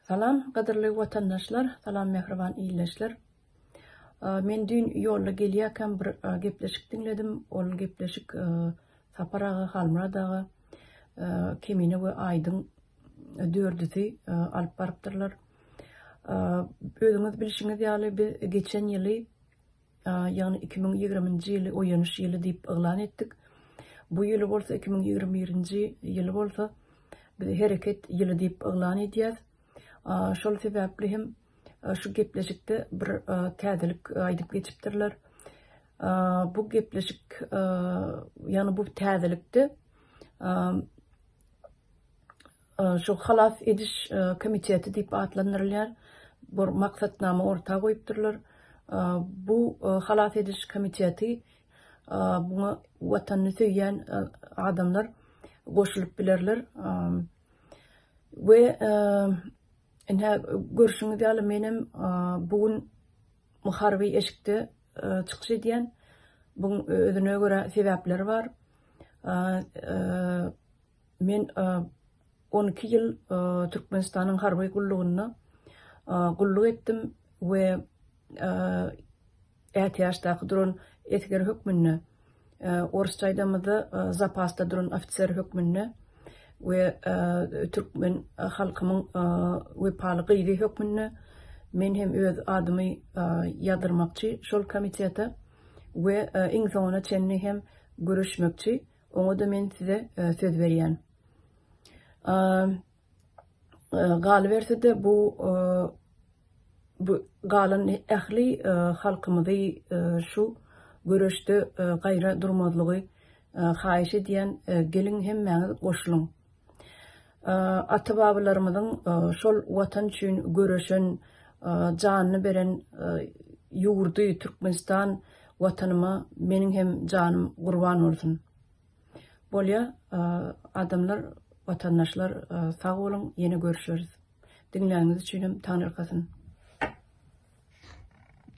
Salam gadyrly watandaşlar, salam mähriban ildeşler. Men düýn ýolda gelýärkäm bir gepleşik diňledim. Ol gepleşik Sapar aga, Halmyrat aga, Kemine we Aýdyň dördüsi alyp barypdyrlar. Özüňiz bilşiňiz ýaly biz geçen ýyly ýagny 2020-nji ýyly oýanyş ýyly diýip yglan etdik. Bu ýyly bolsa 2021-nji ýyly bolsa biz hereket ýyly diýip yglan edýäs. Şol sebäpli hem şu gepleşikde bir täzelik aýdyp geçipdirler. Bu gepleşik ýagny bu täzelikde şu halas ediş komiteti diýip atlandyrylýar. Bir maksatnama orta goýupdyrlar. Bu halas ediş komiteti buňa watanyny söýýän adamlar goşulyp bilerler. We ine görşüňiz ýaly menem bu gün harby eşikde çykyş edýän. Buň özüne görä sebäpleri bar. Men 12 ýyl Türkmenistanyň harby gullugynda gulluk etdim we ätiýaçdaky duran esger hökmünde, orsça aýdamyzda zapasda duran ofiser hökmünde we türkmen halkymyň wepaly gyzy hökmünde men hem öz adymy ýazdyrmakçy şol komitete we iň soňuna çenli hem göreşmekçi. Oňa-da men size söz berýän. Galyberse-de bu bu galan ähli halkymyzy şu göreşde gaýra durmazlygy haýyş edýän, geliň hemmäňiz goşulyň. Ata-babalarymyzyň şol Watan üçin göreşen, janyny beren ýurdy Türkmenistan Watanyma meniň hem janym gurban bolsun. Bolýa adamlar watandaşlar sag boluň ýene görüşeris. Diňläniňiz üçinem taňyrkasyn.